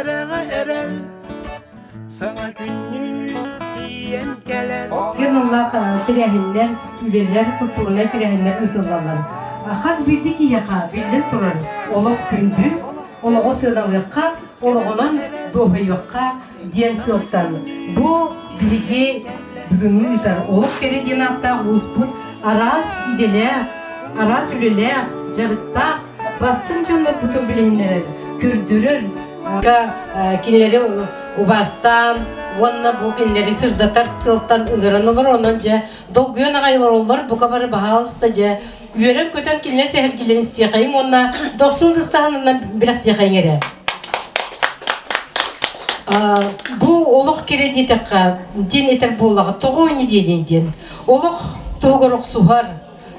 Кэрэҕэ эрэл саҥа күннүүн тиийэн кэлэн Геналлаах тэрээһиннэр, үлэлэр, культурнай тэрээһиннэр ыытыллаллар. Хас биирдии киһиэхэ, биллэн турар, олох күндү, олоҕу сыаналыахха, олоҕунан дуоһуйуохха диэн сыалтан бу биһиги бүгүҥҥү ыытар олох кэрэ диэн ааттаах улууспут араас идэлээх, араас үлэлээх, дьарыктаах бастыҥ дьоннорбутун билиһиннэрэр, көрдөрөр, кинилэри убаастаан уонна бу кинилэри сырдатар сыалтан ыҥыран олорор. Онон дьэ долгуйан аҕай олороллор, бука бары баһаалыста дьэ үөрэн-көтөн кинилэр сэһэргилэрин истиэхэйиҥ уонна дохсун ыстаһанынан билэхтиэхэйиҥ эрэ. Бу олох кэрэ диэтэххэ диэн этэр буоллаҕа тоҕо инньэ диэний диэн. Олох туһугар охсуһар,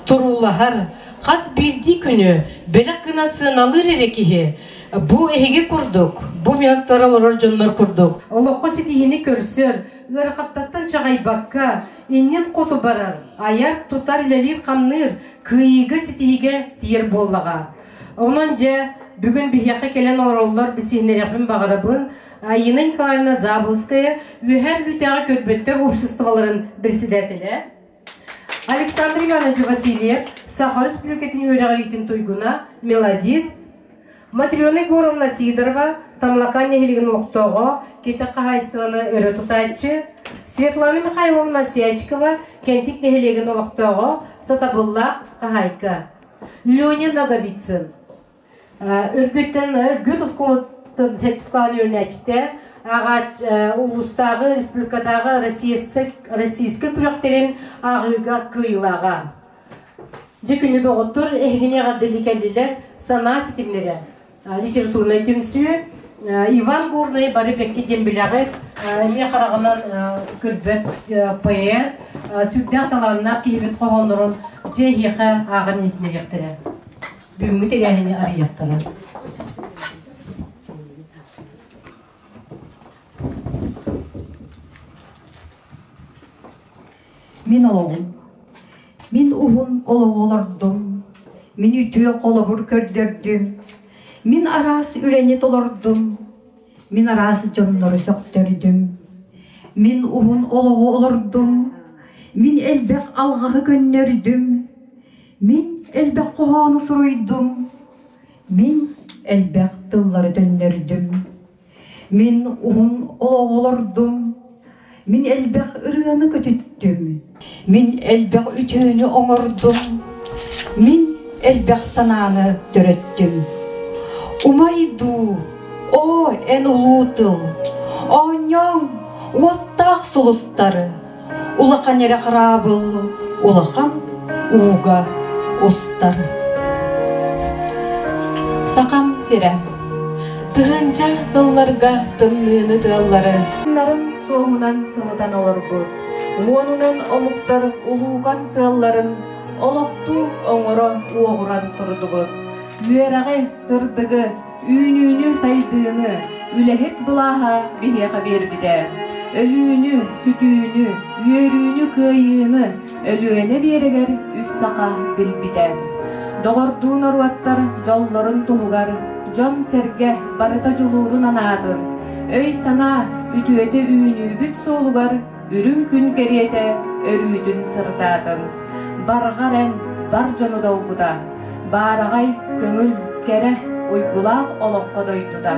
туруулаһар, хас биирдии күнү бэлэх гынан сыаналыыр эрэ киһи бу эһиги курдук, бу минуттара олорор дьоннор курдук олоххо ситиһиини көрсөр, ыарахаттартан чаҕайбакка, иннин хоту барар, айар, тутар, үлэлиир-хамныыр, кыайыыга ситиһиигэ тиийэр буоллаҕа. Онон дьэ, бүгүн биһиэхэ кэлэн олороллор билсиһиннэриэхпин баҕарабын. Айина Николаевна Заболоцкая, Үөһээ Бүлүүтээҕи көрбөттөр обществоларын председателэ, Александр Иванович Васильев, Саха Республикатын үөрэҕириитин туйгуна, мелодист, Матрена Егоровна Сидорова, Тамлакан нэһилигин олохтооҕо, кэтэх хаһаайыстыбаны өрө тутааччы, Светлана Михайловна Сячкова, Кэнтик нэһилиэгин олохтооҕо, сатабыллаах хаһаайка. Леня Ноговицын, Өргүттэн Өргүт оскуолатын сетискалаан үөрэнээччитэ, ааҕаач улуустааҕы, республикатааҕы российскай күрэхтэрин ааҕыыга кыайыылааҕа. Дьэ күнү доҕоттор, эһигини эҕэрдэлии кэллилэр санаа ситимнэрэ литературнай түмсүү Иван Горнай бары бэккэ диэн билэҕит, эмиэ хараҕынан көрбөт поэт, сүрдээх талааннаах киһибит хоһооннорун дьэ эһиэхэ ааҕан иһитиннэриэхтэрэ. Бүгүҥҥү тэрээһини арыйыахтара. Мин олоҕум. Мин уһун олоҕу олордум. Мин үтүө холобур көрдөрдүм. Мин араас үлэни толордум. Мин араас дьоннору сөхтөрдүм. Мин уһун олоҕу олордум. Мин элбэх алҕаһы көннөрдүм. Мин элбэх хоһоону суруйдум. Мин элбэх тыллары төннөрдүм. Мин уһун олоҕу олордум, мин элбэх ырыаны көтүттүм, мин элбэх үтүөнү оҥордум, мин элбэх санааны төрөттүм. Умай дуу, оо, эн улуу тыл, оонньооҥ уоттаах сулустары, улахан эрэ хараабыл улахан ууга устар. Сахам сирэ. Тыһыынча сылларга тымныыны тыаллары нарын суоһунан сылытан олорбут, уонунан омуктар улуукан сыалларын олохтуу оҥоро уоҕуран турдубут. Үөрэҕи, сырдыгы, Үүнүүнү-сайдыыны үлэһит былааһа биһиэхэ биэрбитэ. Өлүүнү, сүтүүнү, үөрүүнү-кыайыыны Өлүөнэ биэрэгэр үс саха билбитэ. Доҕордуу норуоттар дьоллорун туһугар дьон-сэргэ барыта дьулуурун анаатын, өй-санаа үтүөтэ үүнүүбүт суолугар үрүҥ күн кэриэтэ өрүүтүн сырдаатын. Барҕар эн бар дьону долгута, баараҕай, көҥүл, кэрэ, уйгулаах олоҥхо дойдута,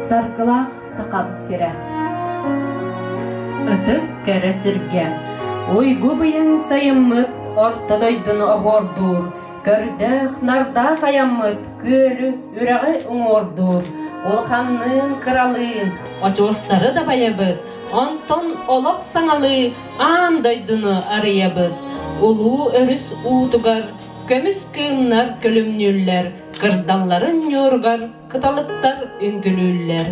саргылаах сахам сирэ. Ытык кэрэ сиргэ уйгу быйаҥ сайыммыт орто дойдуну оһуордуур, көрдөөх нардаах айаммыт күөлү үрэҕи уҥуордуур, улаханныын кыралыын очуостары дабайабыт, онтон олох саҥалыы аан дойдуну арыйабыт. Улуу өрүс уутугар көмүс кыымнар күлүмнүүллэр, кырдалларын ньууругар кыталыктар үҥкүлүүллэр.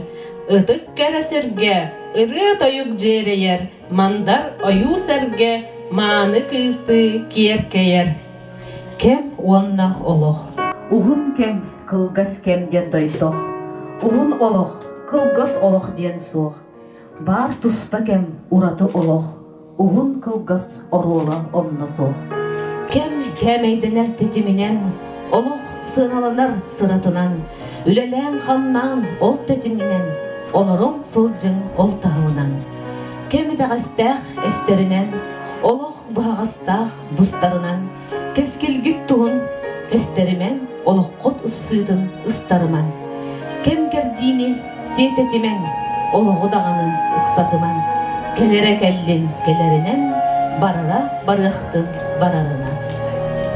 Ытык кэрэ сиргэ ырыа-тойук дьиэрэйэр, мандар ойуу сэргэ мааны кыыстыы киэркэйэр. Кэм уонна олох. Уһун кэм, кылгас кэм диэн дойдох. Уһун олох, кылгас олох диэн суох. Баар туспа кэм, ураты олох, уһун кылгас оруола онно суох. Кэм кээмэйдэнэр тэтиминэн, олох сыаналанар сыратынан, үлэлээн-хамнаан ол тэтиминэн, Олоруҥ сылдьыҥ ол таһымынан. Кэм итэҕэстээх эстэринэн, олох быһаҕастаах быстарынан, кэскилгит туһун кэстэримэн, олоххут ыпсыытын ыстарыман. Кэм кэрдиини тиэтэтимэҥ, олоҕу даҕаны ыксатымаҥ. Кэлэрэ кэллин кэлэринэн, барара барыахтын барарынан.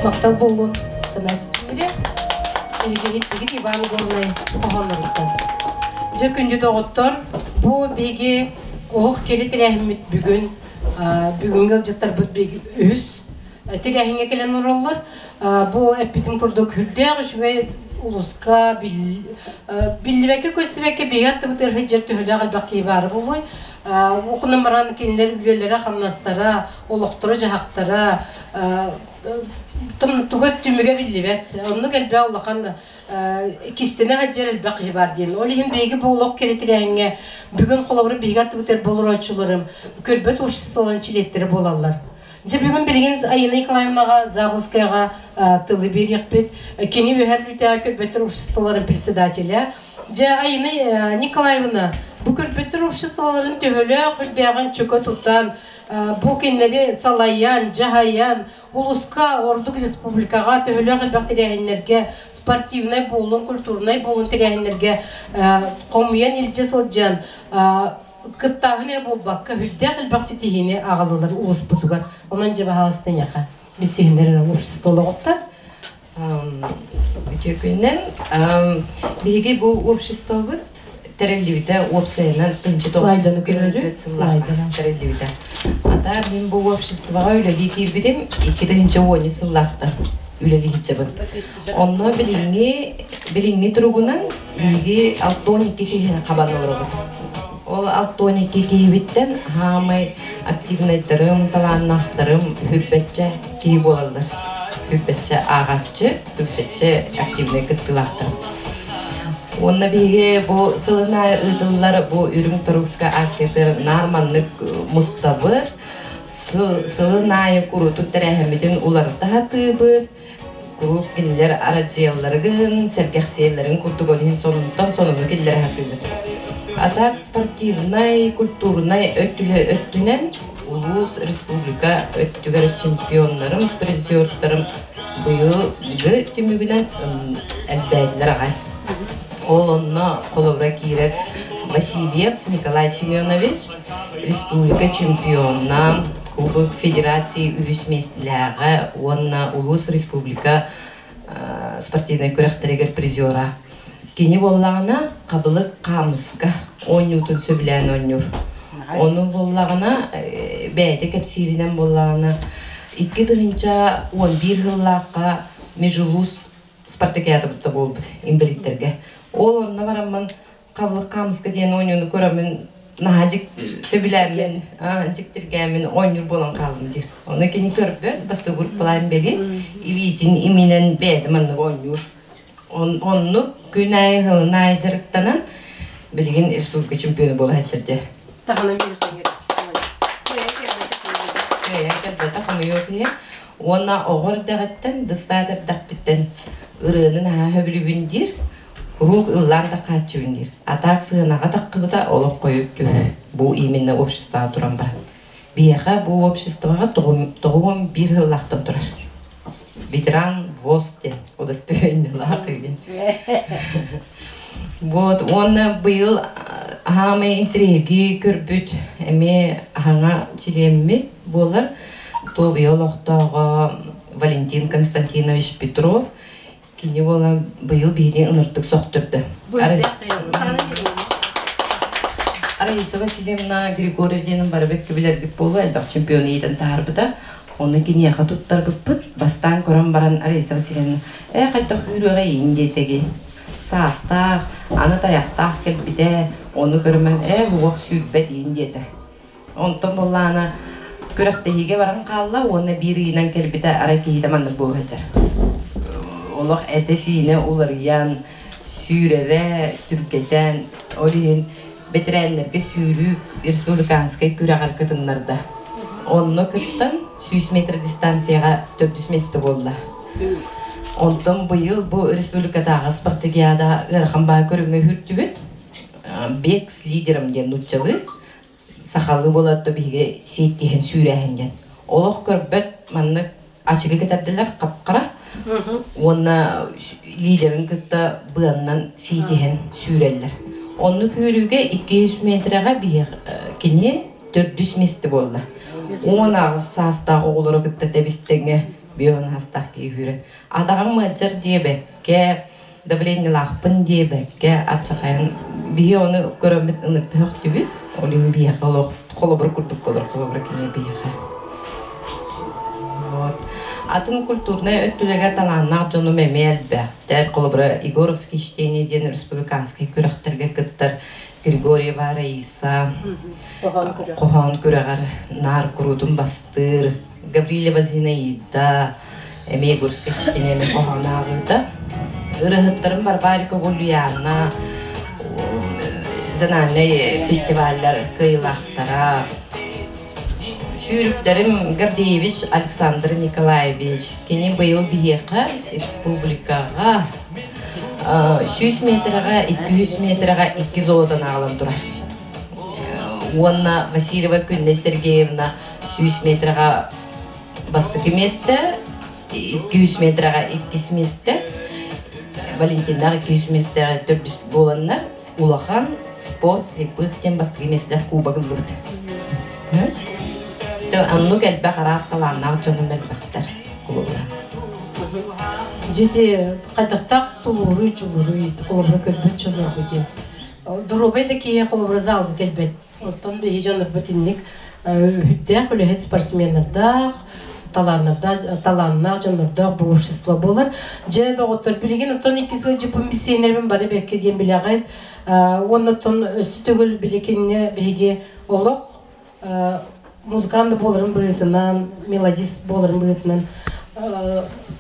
Махтал буоллун Санаа Ситимире, эһиги Иван Горнай хоһоонноруттан. Дьэ күндү доҕоттор, бу биһиги олох кэри тэрээһиммит бүгүн бүгүҥҥү ыалдьыттарбыт үһүс тэрээһиҥҥэ кэлэн олороллор. Бу эппитим курдук үрдээх үчүгэй улууска биллибэккэ көстүбэккэ биһиги аттыбытыгар сылдьар төһөлөөх элбэх киһи баара буолуой. Окунан баран кинилэр үлэлэрэ, хамнастара, олохторо-дьаһахтара туга түмүгэ биллибэт. Оннук элбэх улахан кистэнэ сылдьар элбэх киһи баар диэн. Ол иһин биһиги бу олох кэрэтирээһиҥҥэ бүгүн холобура биһиги аттыбытыгар болорооччуларым көрбөт обществоларын чилиэттэрэ буолаллар. Дьэ бүгүн билигин Айына Николаевнаҕа Заболскайга тылы биэриэхпит. Кини үөһээ Бүлүүтээҕи көрбөттөр обществоларын председателэ. Дьэ Айына Николаевна бу көрбөттөр обществоларын төһөлөөх үрдээҕин чөкө тутан, бу кинилэри салайан, дьаһайан, улуска, ордук республикаҕа төһөлөөх элбэх тэрээһиннэргэ, спортивнай буолун, культурнай буолун тэрээһиннэргэ хомуйан илдьэ сылдьан, кыттааһын эрэ буолбакка, үрдээх элбэх ситиһиини аҕалылар улууспутугар. Онон дьэ баһаалыста эйиэхэ билсиһиннэр общество олоҕуттан. Үтүө күнүнэн. Биһиги бу обществобыт тэриллибитэ уопсайынан Слайданы көрөрү тэриллибитэ. Ата мин бу обществоҕа үлэлии киирбитим 2010 сыллаахтан үлэлии сылдьабын. Онно билиҥҥи билиҥҥи туругунан биһиги 62 киһини хабан олоробут. Ол 62 киһибиттэн хаамай активнайдарым, талааннаахтарым хүрбэччэ киһи буолаллар. Хүрбэччэ ааҕааччы, хүрбэччэ активнай кыттыылаахтар. Уонна биһиги бу сылын аайы ыытыллар бу Үрүҥ Торуска акциятыгар наар маннык мустабыт. Сылын аайы куруутун тэрээһиммитин уларыта сатыыбыт. Куруук кинилэр арадьыйалларыгын, сэргэхсийэллэрин курдук ол иһин сонунтан сонуну киллэрэ сатыыбыт. А так спортивнай, культурнай өттүнэн улуус, республика өттүгэр чемпионнарым, призердарым быйылгы түмүгүнэн элбээтилэр аҕай. Ол онно холобура киирэр Васильев Николай Семенович, республика чемпиона, Кубок Федерации үһүс миэстэлээҕэ уонна улуус республика спортивнай күрэхтэригэр призера. Кини буоллаҕына хабылык хаамыска оонньуутун сөбүлээн оонньуур. Ону буоллаҕына бэйэтэ кэпсииринэн буоллаҕына 2011 сыллаахха межулуус спартакиада буолбут инбэлииттэргэ. Ол онно бараммын хабылык хаамыска диэн оонньууну көрөммүн наһаа сөбүлээммин, дьиктиргээммин оонньуур буолан хааллым диир. Ону кини көрбөт, бастакы группалаан бэлин, илиитин иминэн бэйэтэ маннык оонньуур. Оннук күн аайы, сылын аайы дьарыктанан, билигин республика чемпиона буола сылдьар дьэ. Таһынан биир Кыайан кэлбэтэ хомойуох иһин. Уонна оҕо эрдэҕиттэн, дыссаат эрдэхпиттэн ырыаны наһаа сөбүлүүбүн диир. Куруук ыллаан таххааччыбын диир. А так сыанаҕа таххыбыта олох хойут түһүү. Бу именно обществоҕа туран баран. Биһиэхэ бу обществоҕа 91 сыллаахтан турар. Ветеран ВОЗ диэн удостоверениелаах игин. Вот, уонна быйыл аһаамай интриги көрбүт эмиэ аһаҥа чилиэммит буолар. Туобуйа олохтооҕо Валентин Константинович Петров Кини буолан быйыл биһиги ынырдык сөхтөрдө. Раиса Васильевна Григорьев диэн бары бэккэ билэргит буолуо, элбэх чемпион иитэн таһаарбыта. Ону киниэхэ туттарбыппыт. Бастаан көрөн баран Раиса Васильевна «Ээ, хайдах үүрүөҕэ иин» диэтэги. Саастаах, аны тайахтаах кэлбитэ, ону көрөмөн «Ээ, уох сүүрбэт иин» диэтэ. Онтон буоллаҕына күрэхтэһиигэ баран хаалла уонна биир ыйынан кэлбитэ арай киһитэ маннык буола сылдьар. Олох этэ-сиинэ уларыйан, сүүрэрэ түргэтэн, ол иһин бэтэрээннэргэ сүүрүү республиканскай күрэҕэр кытыннарда. Онно кыттан 100 метр дистанцияҕа төрдүс миэстэ буолла. Онтон быйыл бу республикатааҕы спартакиада ыарахан баай көрүҥҥэ үһүрдүбүт. Бег с лидером диэн нууччалыы сахалыы буолар то биһиги сиэттиһэн сүүрээһин диэн. Олох көрбөт маннык ачыгы кэтэрдилэр хапхара уонна лидерин кытта быаннан сиитиһэн сүүрэллэр. Оннук сүүрүүгэ 200 метрэҕэ кини төрдүс миэстэ буолла. 18 саастаах оҕолору кытта тэбис-тэҥҥэ бион саастаах киһи сүүрэр. Атаҕым мыадьар диэбэккэ, давлениелаахпын диэбэккэ, аччахайан биһи ону көрөммүт ыныртыһах түбүт. Ол иһин биһиэхэ олох холобур курдук болор холобура кини биһиэхэ. Вот. Атын культурнай өттүлэргэ талааннаах дьонум эмиэ элбэхтэр. Холобура, Егоровские чтения диэн республиканскай күрэхтэргэ кыттар Григорьева Раиса хоһоон күрэҕэр наар куруутун бастыыр. Гаврильева Зинаида эмиэ Егорское чтение эмиэ хоһоон ааҕыыта. Ырыаһыттарым Варварика Гульяна зональнай фестиваллар кыайыылаахтара. Сүүрүктэрим Гордеевич Александр Николаевич. Кини быйыл биһиэхэ республикаҕа 100 метрэҕэ, 200 метрэҕэ икки золотон аҕалан турар. Уонна Васильева Күннэй Сергеевна 100 метрэҕэ бастакы миэстэ, 200 метрэҕэ иккис миэстэ, Валентиннаах 200 миэстэҕэ төрдүс буоланнар улахан спорт слепых диэн бастакы миэстэлээх кубок ыллыбыт. Оннук элбэх араас талааннаах дьонум элбэхтэр кулубура. Дьити хайдахтаах тулууруй, дьулуруй, холобура көрбөт дьонорго диэн. Доруобай да киһи холобура залга кэлбэт. Оттон биһи дьонорбут инник үһүттээх үлэһит спортсменнардаах, талааннардаах, талааннаах дьоннордоох бу общество буолар. Дьэ, доҕоттор, билигин оттон икки сыл дьыппын билсиэннэрбин бары бэркэ диэн билэҕит. Уонна оттон өссө төгүл биликиҥҥэ биһиги олох музыкант да буоларын быһыытынан, мелодист буоларын быһыытынан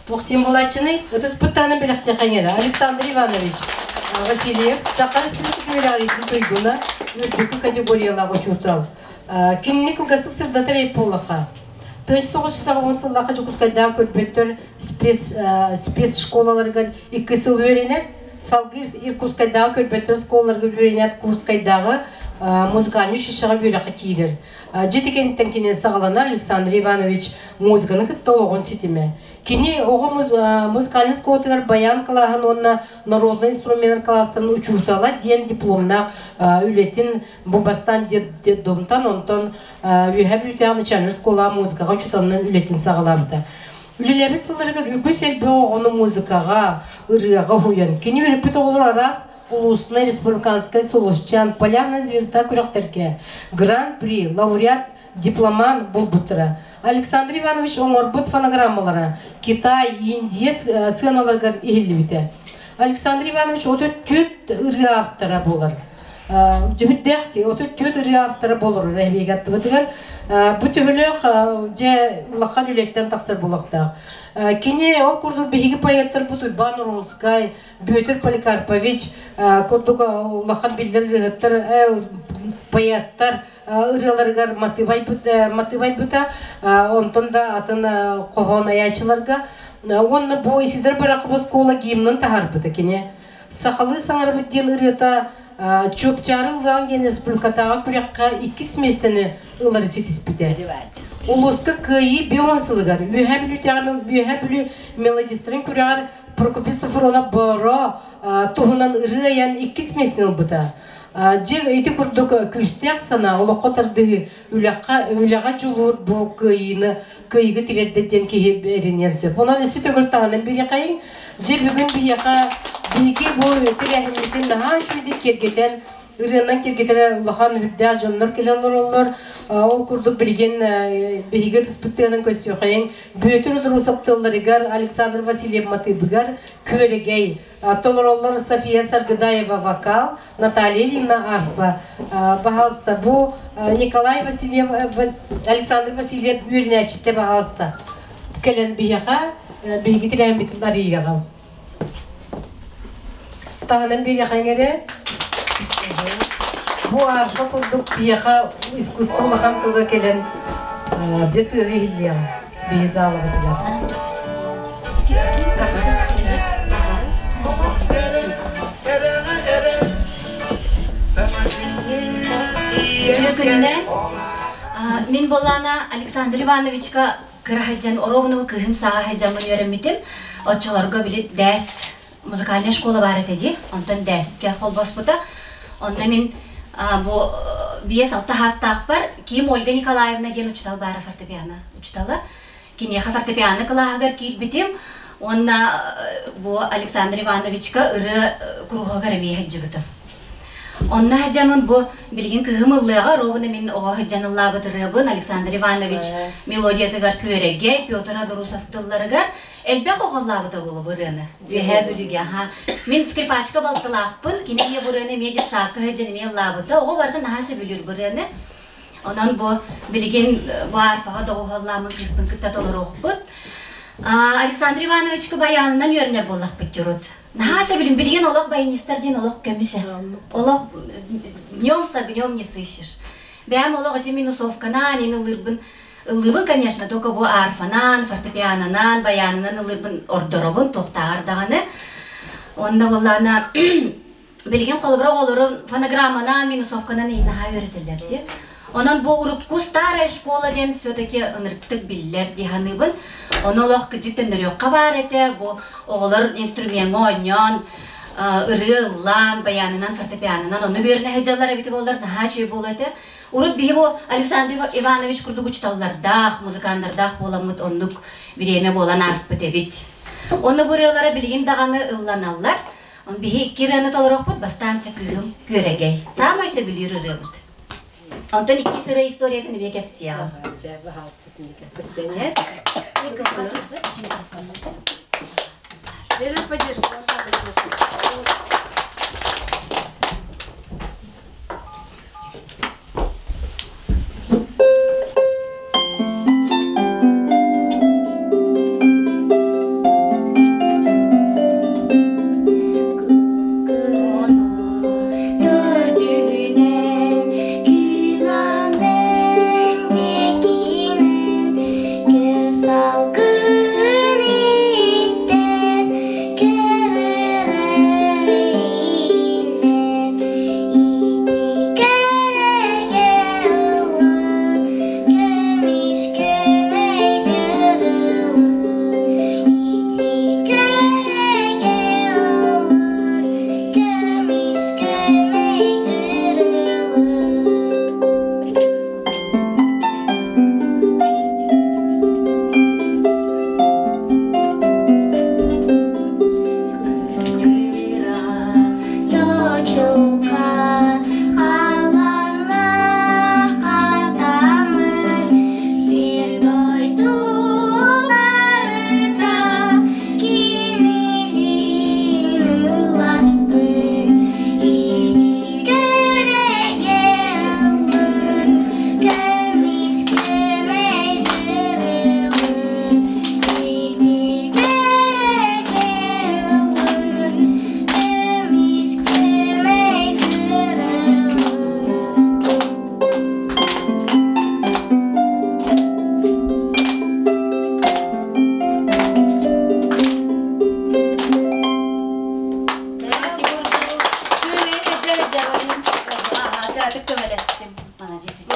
туох диэн буолааччыный? Ытыспыттаанын билэхтиэххэ эрэ. Александр Иванович Васильев, Саха Республикатын үөрэҕириитин туйгуна, үрдүкү категориялаах учуутал. Кинини кылгастык сырдатар эбит буоллахха, 1980 сыллаахха Дьокуускайдаах көрбөттөр спец, спецшколаларыгар икки сыл үөрэнэр, салгыы Иркутскайдааҕы көрбөттөр школаларыгар үөрэнэр Курскайдааҕы музыкальнай училищеҕа үөрэххэ киирэр. Дьиэ кэнниттэн кини саҕаланар Александр Иванович музыканы кытта олоҕун ситимэ. Кини оҕо музыкальнай школатыгар баян кылааһын уонна народнай инструменнар кылаастарын учуутала диэн дипломнаах үлэтин бу бастаан детдомтан, онтон Үөһээ Бүлүүтээҕи начальнай школа музыкаҕа учууталынан үлэтин саҕалаабыта. Үлэлээбит сылларыгар үгүс элбэх оҕону музыкаҕа, ырыаҕа уһуйан, кини үөрэппит оҕолор араас улууснай республиканскай сулусчаан, полярная звезда күрэхтэргэ гран-при, лауреат, дипломант буолбуттара. Александр Иванович оҥорбут фонограммалара Китай, Индия сыаналарыгар иһиллибитэ. Александр Иванович 34 ырыа автора буолар. Түһүрдээх 34 ырыа автора буолар эһиги аттыбытыгар. Бу төһөлөөх дьэ улахан үлэттэн тахсар буолуохтаах. Кини ол курдук биһиги поэттарбыт Уйбаан Урунскай, Бүөтүр Поликарпович курдук улахан биллэр ырыаһыттар, поэттар ырыаларыгар матыыбайбыта, онтон да атын хоһоон айааччыларга. Уонна бу Исидор Барахов оскуола гимнын таһаарбыта кини. Сахалыы саҥарабыт диэн ырыата Чуопчаары ыллаан диэн республикатааҕы күрэххэ иккис миэстэни ылары ситиспитэ. Улууска Кыайыы бион сылыгар Үөһээ Бүлүүтээҕи Үөһээ Бүлүү мелодистарын күрэҕэр Прокопий Софронов Боро туһунан ырыа айан иккис миэстэни ылбыта. Дьэ, ити курдук күүстээх санаа, олоххо тардыһыы, үлэххэ, үлэҕэ дьулуур бу кыайыыны кыайыыга тириэрдэр диэн киһи эриниэн сөп. Онон өссө төгүл таһынан бириэхэйиҥ. Дьэ, бүгүн биһиэхэ биһиги бу тэрээһиммитин наһаа үчүгэйдик киэргэтэн, ырыанан киэргэтэр улахан үрдээх дьоннор кэлэн олороллор. Ол курдук билигин биһиги ытыспыт тыанан көрсүөхэйиҥ. Бүөтүр Удрусов тылларыгар, Александр Васильев матыыбыгар Күөрэгэй толороллор София Саргыдаева вокал, Наталья Ильина арфа. Баһалыста бу Николай Васильев, Александр Васильев үөрэнээччитэ баһалыста кэлэн биһиэхэ биһиги тирээммитин арыйыаҕа. Таһынан биһиэхэ эрэ бу арфа курдук биһиэхэ искусство улахан тыла кэлэн дьэ тыаһы иһиллиэҕэ биһи залабытыгар. күнүнэн мин буоллаана Александр Ивановичка кыра сылдьан оруобуна кыыһым саҕа сылдьаммын үөрэммитим. Оччолорго били ДЭС музыкальная школа баар этэ дии. Онтон ДЭСкэ холбоспута. Онно мин бу 5-6 саастаахпар Ким Ольга Николаевна диэн учуутал баара фортепиано учуутала. Киниэхэ фортепиано кылааһыгар киирбитим уонна бу Александр Ивановичка ырыа куруһуогар эмиэ сылдьыбытым. Онно сылдьаммын бу билигин кыһым ыллыаҕа ровно мин оҕо сылдьан ыллаабыт ырыабын Александр Иванович мелодиятыгар Күөрэгэй, Петр Адрусов тылларыгар элбэх оҕо ыллаабыта буолуо бу ырыаны. Үөһээ Бүлүүгэ аха. Мин скрипачка балтылаахпын, кини эмиэ бу ырыаны эмиэ детсадка сылдьан эмиэ ыллаабыта. Оҕо барыта наһаа сөбүлүүр бу ырыаны. Онон бу билигин бу арфаҕа доҕуһуоллааммын кыыспын кытта толоруохпут. Александр Ивановичка баянынан үөрэнэр буоллахпыт дьурут. Наһаа сөбүлүн билигин олох баянистар диэн олох көмүс Олох днем с огнем не сыщешь. Бэйэм олох ити минусовканан ин ыллыырбын ыллыыбын, конечно, только бу арфанан, фортепианонан, баянынан ыллыырбын ордоробун, туохтааҕар даҕаны. Онно буоллаана билигин холобура оҕолору фонограмманан, минусовканан иһин наһаа үөрэтэллэр дии. Онон бу урукку старая школа диэн все-таки ынырыктык биллэр дии саныыбын. Ону олох кыдьык төннөрүөххэ баар этэ. Бу оҕолор инструмеҥҥа оонньоон, ырыа ыллаан, баянынан, фортепианонан ону үөрэнэ сылдьаллар эбитэ буоллар наһаа үчүгэй буолуо этэ. Урут биһи бу Александр Иванович курдук учууталлардаах, музыканнардаах буоламмыт оннук бириэмэ буолан ааспыт эбит. Онно бу ырыалара билигин даҕаны ылланаллар. Биһи икки ырыаны толоруохпут, бастаан кыыһым Күөрэгэй. Саамай сөбүлүүр ырыабыт. Онтон иккис ырыа историятын эмиэ кэпсиэҕим. Дьэ, баһаалыста түннүкэ. Кэпсэниэ. Лена, поддержка.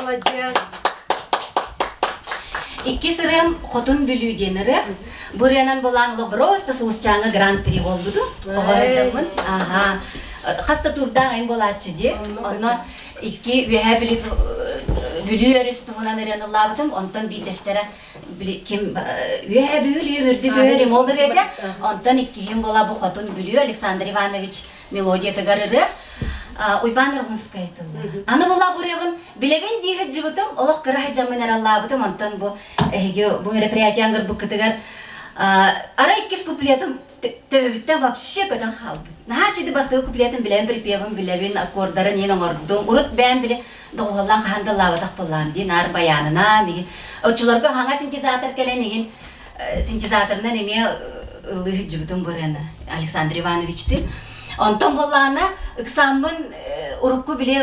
Молодец. Иккис ырыам Хотун Бүлүү диэн ырыа. Бу ырыанан булаан просто Сулусчааҥҥа гран-при буолбуту. Оҕо сылдьаммын. Аха. Хас да туурдаах айым буолааччы дии. Онно икки Үөһээ Бүлүү Бүлүү өрүс туһунан ырыаны ыллаабытым. Онтон биирдэстэрэ ким Үөһээ Бүлүү үрдүк үөрүм ол ырыата. Онтон иккиһим буола бу Хотун Бүлүү Александр Иванович мелодиятыгар ырыа. Уйбаан Румунскай тыллара. Аны була бурыабын билэбин дии сылдьыбытым, олох кыра сылдьаммын эраллаабытым, онтон бу эһиги бу мероприятие ангырбыккытыгар арай иккис куплетым төбөбүттэн вообще көтөн хаалбыт. Наһаа үчүгэй бастакы куплетын билэбин, припевын билэбин, аккордарын иин оҥордум. Урут бэйэм биле доҕуһаллаан хаһан да ыллаабатах буоллаам дии, наар баянынан игин. Оччолорго хаҥа синтезатор кэлэн игин синтезаторынан эмиэ ыллыы сылдьыбытым бу Александр Ивановичтыын. Онтон буоллаҕына ыксааммын урукку били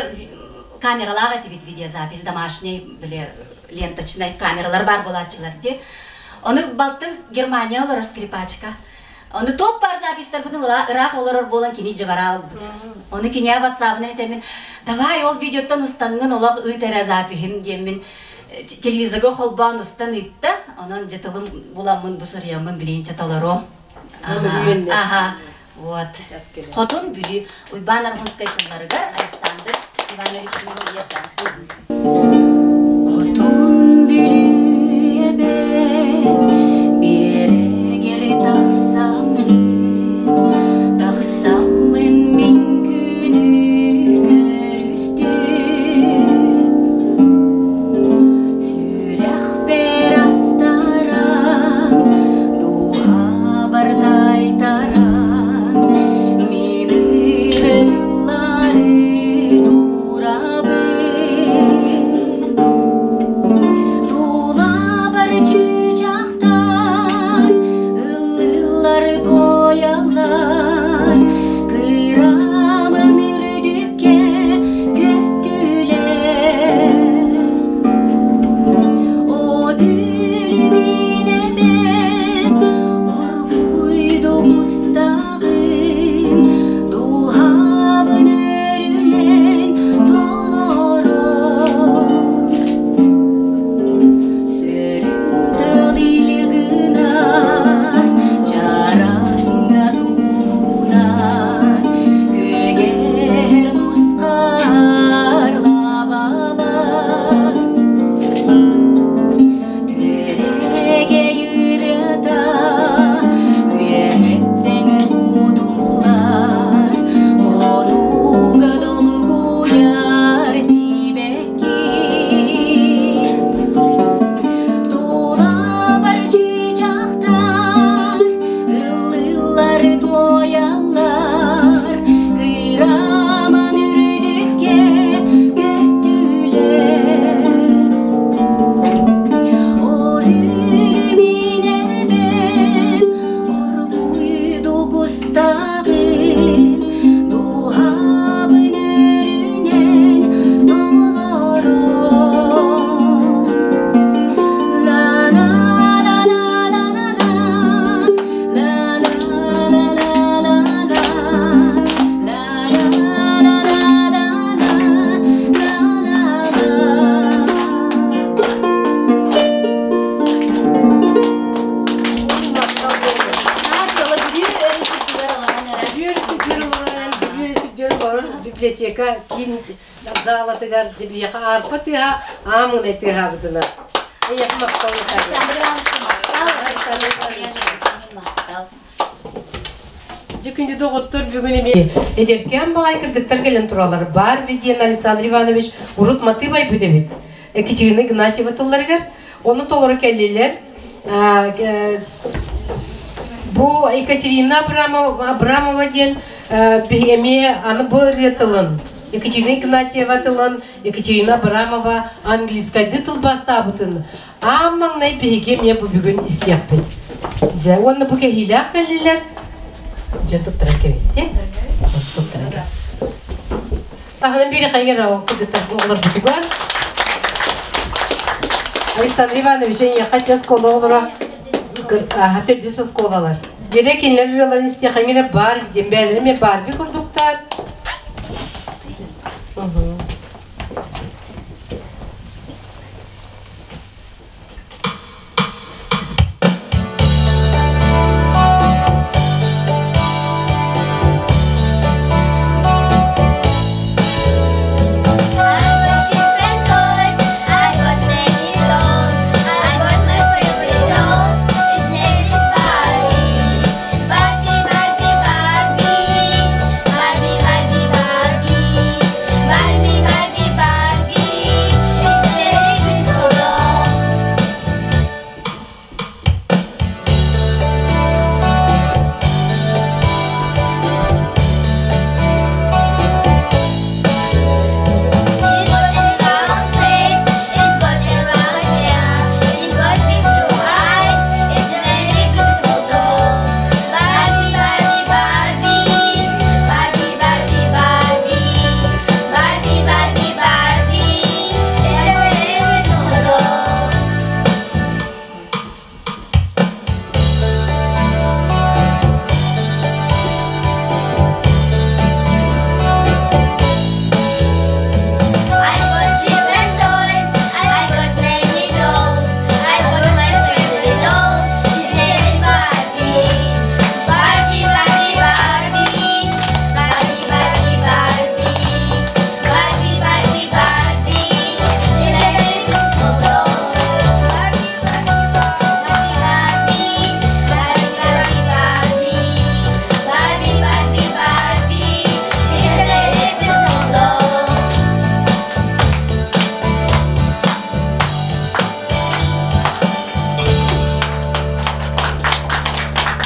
камералаах этибит видеозапись домашний били ленточнай камералар баар буолааччылар дии. Ону балтым Германия олорор скрипачка. Ону топ бар записьтарбытын ыраах олорор буолан кини дьыбара албыт. Ону киниэ ватсабынан этэмин, давай ол видеоттан устаҥҥын олох ыыт эрэ запиһын диэммин телевизорга холбоон устан ыытта. Онон дьэ тылым буламмын бу суруйаммын билиинчэ толоруом. Ага, вот. Хотун Бүлүү Уйбаан Аргунскай тылларыгар Александр Иванович Муруета. Хотун Бүлүү эбэт биэрэгэр тахсаммын, тахсаммын мин күнү көрүстүм. Сүрэхпэр астаран, дууһабар тайтаран, мин ырыллары турабын. Тулабар чыычаахтар, ыллыыллар туойаллар, кырамын үрдүккэ көттүлэр. О бүлүмүн эбэт, оргуйдук устаҕын, дууһабын өрүнэн толорор. Сүрүн тыл илгынар, чараҥҥа суугунар, күөгэр нусхар лабалар. Күөрэгэй ырыата үөһэттэн кутуллар, хонууга долгуйар сибэкки. Тулабар чыычаахтар, ыллыыллар туойаллар, кыраман үрдүккэ көттүлэр. О бүлүмүн эбэм, оргуйдук устаҕын, дууһабын өрүнэн толорор. La la la la la la la, la la la la la la, la la la la la la, la la la. Библиотека киин залатыгар дебиэхэ арпа тыаһа аамынай тыаһаабытына. Эйиэхэ махтал. Александр Иванович махтал, Александр Иванович махтал. Дьэ күндү доҕоттор, бүгүн эми эдэркээн баҕай кыргыттар кэлэн туралар. Барби диэн Александр Иванович урут матыып айбыт эбит. Екатерина Игнатьева тылларыгар. Ону толору кэллилэр. Бу Екатерина Абрамова диэн эмиэ аны бу ырыа тылын Екатерина Игнатьева тылын Екатерина Абрамова английскайды тылбаастаабытын аан маҥнай биһиги эмиэ бу бүгүн истиэхпит. Дьэ, уонна бу кэһиилээх кэллилэр. Дьэ, туттаран кэбисти. Туттаран кэбис. Таһынан бири хайгар кыргыттар оҕолорбутугар. Александр Иванович эйиэхэ чэ оскуола оҕолоро төрдүс оскуолалар. Дьэрэ кинилэр ырыаларын истиэхэҥҥэ бар диэн бэйэлэрэ эмиэ Барби курдуктар. I got different toys, I got many dolls. I got my favorite dolls. Its name is Barbie. Barbie, Barbie, Barbie. Barbie, Barbie, Barbie. Barbie.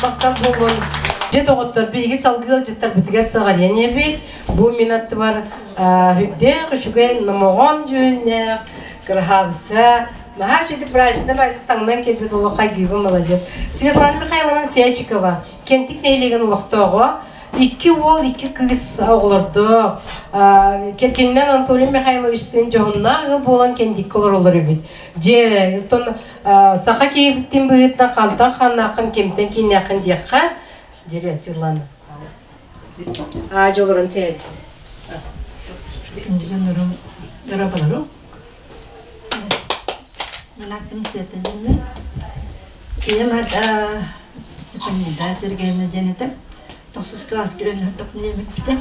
Махтал буолун. Дьэ доҕоттор, биһиги салгыы ыалдьыттарбытыгар саҕалыан эбит. Бу мин аттыбар үрдээх үчүгэй номоҕон дьүһүннээх, кыраһаабыса, наһаа үчүгэй праздничный байды таҥнан кэлбит олох хайгыыбын молодец. Светлана Михайловна Сячикова, Кентик нэһилиэгин олохтооҕо, икки уол, икки кыыс оҕолордоох. Кэргэнинэн Анатолий Михайловичтыын дьоһуннаах ыал буолан Кентиккэ олороллор эбит. Дьиэ, оттон саха киһибитин быһыытынан хантан ханнааххын, кимтэн кииннээххин диэххэ, дьиэ Светлана. Аа, олорон сээр. Күндү дьоннорум, Мин аттым Света диэммин. Ийэм ата Степанида Сергеевна диэн этэ. Тохсус кылааска үөрэнэр диэммиппитэ.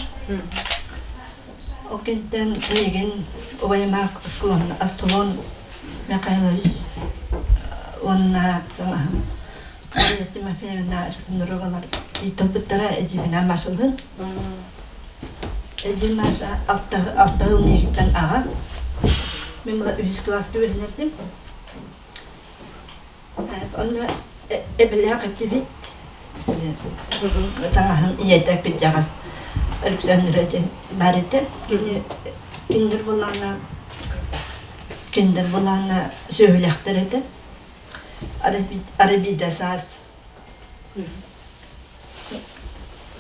Ол кэнниттэн миигин убайым Астолон Михайлович уонна саҥаһым Мария Тимофеевна Александровалар ыытылбыттара эдьиийбинээн Машалыын. Эдьиийим Маша алта сыл миигиттэн аҕа. Мин була үһүс кылааска үөрэнэрдим. Онно эбэлээх этибит. Саҥаһым ийэтэ кырдьаҕас Александра диэн баар этэ. Кини кинилэр буоллаҕына кинилэр буоллаҕына сүөһүлээхтэр этэ. Арабида саас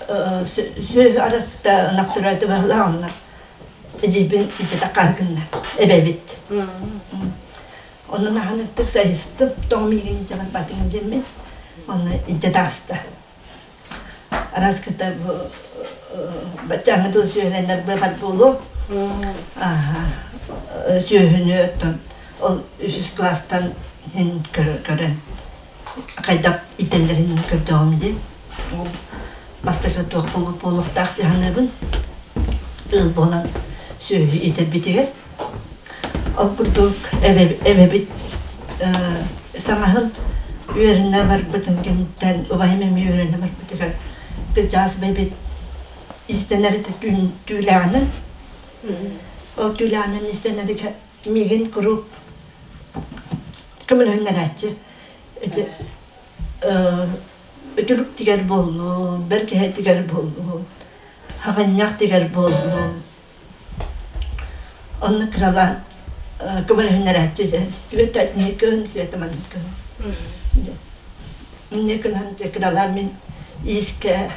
сүөһү араспыта ынах сүрөөтү баһылаҕынна эдьиийбин илдьэ гынна эбэбит. Онно наһаныттык сайыстым, тоҕо миигин илдьэ барбатыҥ диэммин, онно илдьэ таҕыста. Араскыта бу баччааҥҥы тыл сүөһүлэннэр быабар буолуо. Ааһа сүөһүнү оттон ол үсүс класстан иһин көрөн хайдах итэллэрин көрдөҕүм дии. Ол бастакы туох буолбут буолуохтаах дии саныыбын. Ыал буолан сүөһү итэрбитигэр. Ол курдук эбэбит саҥаһын үөрэнэ барбытын кэнниттэн убайым эмиэ үөрэнэ барбытыгар кырдьаҕас бэйбит иистэнэр этэ түүлээҕинэн. Ол түүлээҕинэн иистэнэригэр миигин куруук көмөлөһүннэрээччи. Ити үтүлүк тигэр буоллун, бэргэһэ тигэр буоллун, хаҕынньах тигэр буоллун. Онно кыралаан көмөлөһүннэрээччи Света Никон, Света Маныкын. Инньэ гынан дьэ кыралаан мин иискэ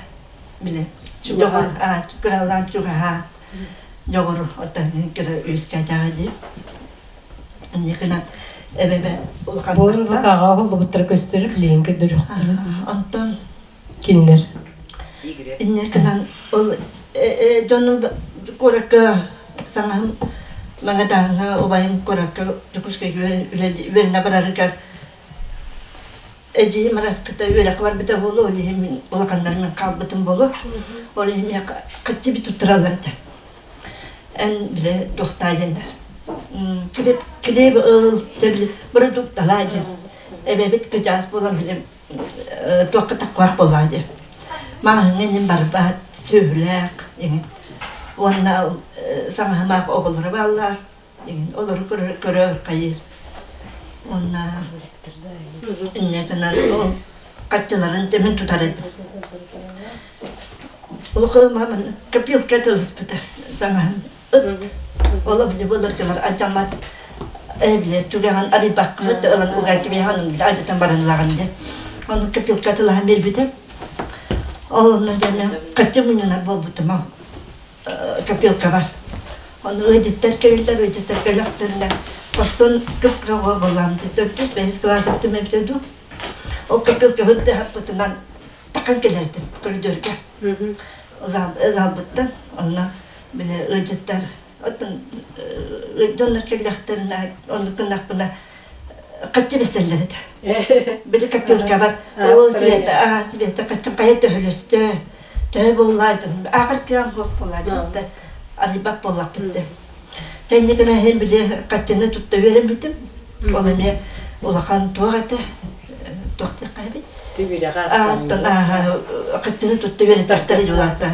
били дьоҕур кыралаан чугаһаан дьоҕур оттон кыра үөскээтэҕэ дии. Инньэ гынан эбэбэ улахан Буолун букаҕа оһоллубуттара көстөр, билигин көрдөрүөхтэрэ. Онтон Кинилэр. Инньэ гынан ол дьонум куоракка саҥаһым Магадааҥҥа убайым куоракка Дьокуускайга үөрэнэ барарыгар эдьиийим араскыта үөрэххэ барбыта буолуо, ол иһин мин улаханнарым мин хаалбытым буолуо. Ол иһин миэхэ хаччы туттараллар этэ. Эн бile туохтаа диэннэр. Килиэп ыл, продукталаа диэн. Эбэбит кыдьаас буолан билим туохха таккыбах буоллаҕа дии. Маҕаһыыҥҥа иннин барбат, сүөһүлээх иҥин. Уонна саҥаһымаах оҕолоро бааллар, иҥин олору көрөр хайыыр. Уонна инньэ гынан ол хаччыларын дьэ мин тутар этим. Улахан маман копилка тылыспыта саҥаһым ыт. Ол били былыргылар алдьаммат эбилэр түгэҕин арыйбаккабыт ылан уган кимиэхэ алдьатан баран ылаҕын диэн. Ону копилка тылаһан биэрбитим. Ол онно дьэ мен хаччы мунньунар буолбутум ол копилка бар. Ону ыалдьыттар кэлэллэр, ыалдьыттар кэлэхтэринэ постон кып-кыра буоллаам төрдүс бэһис кылаас эбитим эбитэ дуу. Ол копилкабын тыһаппытынан такан кэлэрдим көрүдүөргэ. Залбыттан онно били ыалдьыттар оттон дьоннор кэллэхтэринэ оннук гыннахпына хаччы бэсэллэр этэ. Били копилкабар оо Света аа Света хаччы хайа төһөлөстө төһө буоллаа дьон аахар кыам суох буоллаа дьонтон арыйбат буоллахпыт дэ. Кэнники гына иһин били хаччыны тутта үөрэммитим. Ол эмиэ улахан туох этэ туох диэххэ эбит Ааттан хаччыны тутта үөрэтэртэр дьулаата.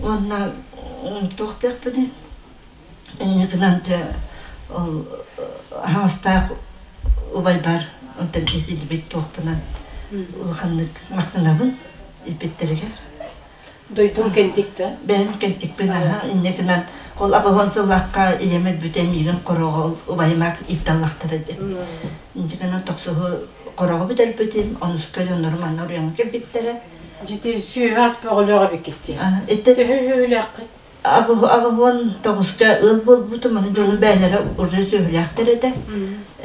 Уонна туох диэхпиний инньэ гынан дьэ ол аһаҕастаах убайбар онтон итиллибит туохпунан. Улаханнык махтанабын иппиттэригэр. Дойдум кэнтик да? Бэйэм кэнтикпин аха инньэ гынан ол абаһон сыллаахха ийэм өлбүтэ миигин хороҕо убайымаах иитталлахтара дьэ. Инньэ гынан тохсуһу хороҕо бүтэрбитим, онуска дьоннорум манна уруйаҥҥа кэлбиттэрэ. Дьити сүөһү ас бөҕөлөөх эбиккит дии. Итте Төһө үһүлээххит? Абаһон тоҕуска ыал буолбутум, аны дьонум бэйэлэрэ уже сүөһүлээхтэр этэ.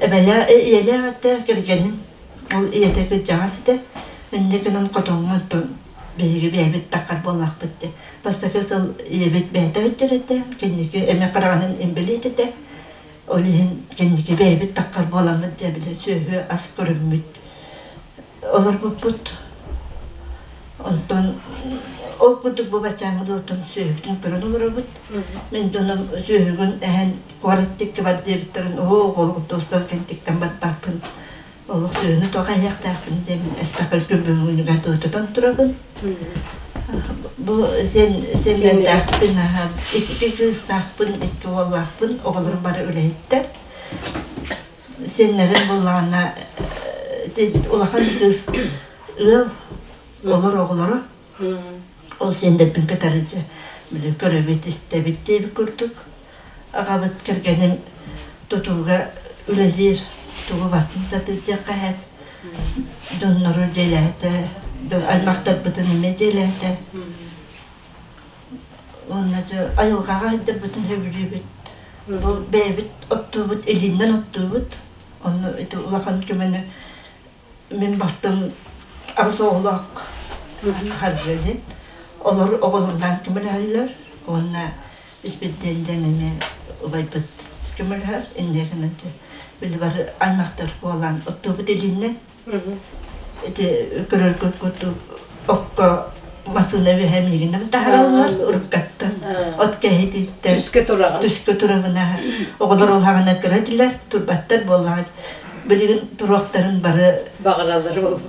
Эбэлээ ийэлээх этэ, кэргэним ол ийэтэ кырдьаҕас этэ. Инньэ гынан хотоҥҥо оттон биһиги бэйэбит таххар буоллахпыт дии. Бастакы сыл ийэбит бэйэтэ сылдьар этэ, кэнники эмэ хараҕынан инбэлиит этэ. Ол иһин кэнники бэйэбит таххар буоламмыт дьэ били сүөһү ас көрүммүт олорбуппут. Онтон ол курдук бу баччааҥҥы дылытын сүөһүбүтүн көрөн олоробут. Мин дьонум сүөһүгүн эһэн куорат диэки бар диэбиттэрин оо оҕолоргут кэнтиктэн барбаппын олох сүөһүнү тоҕо эһиэхтээхпин диэн эспэкэл күн бүгүҥҥүгэ тутан турабын. Бу сен сеннэрдээхпин аха икки кыыстаахпын, икки уоллаахпын, оҕолорум бары үлэһиттэр. Сиэннэрим буоллаҕына улахан кыыс ыал олор оҕолоро ол сиэннэрбин кытары дьэ били көрөбүт истэбит диэбит курдук аҕабыт кэргэним тутууга үлэлиир тугу бартын сатыыр диэххэ сөп дьоннору дьиэлээтэ аймахтарбытын эмиэ дьиэлээтэ Уонна дьэ айылҕаҕа сылдьарбытын сөбүлүүбүт. Бу бэйэбит оттуубут, илиинэн оттуубут. Онно ити улахан көмөнү мин балтым аҕыс оҕолоох Харжа диэн. Олор оҕолорунаан көмөлөһөллөр. Уонна Испирдиэн диэн эмиэ убайбыт көмөлөһөр. Инньэ гынан дьэ били бары аймахтар буолан оттуубут илиинэн. Ити көрөргүт курдук окко массыына үөһэ миигинэн таһаараллар уруккаттан от кэһититтэн Түскэ тураҕын. Түскэ турабына оҕолор улаҕана кыра этилэр турбаттар буоллаҕа билигин туруохтарын бары Баҕараллар ол.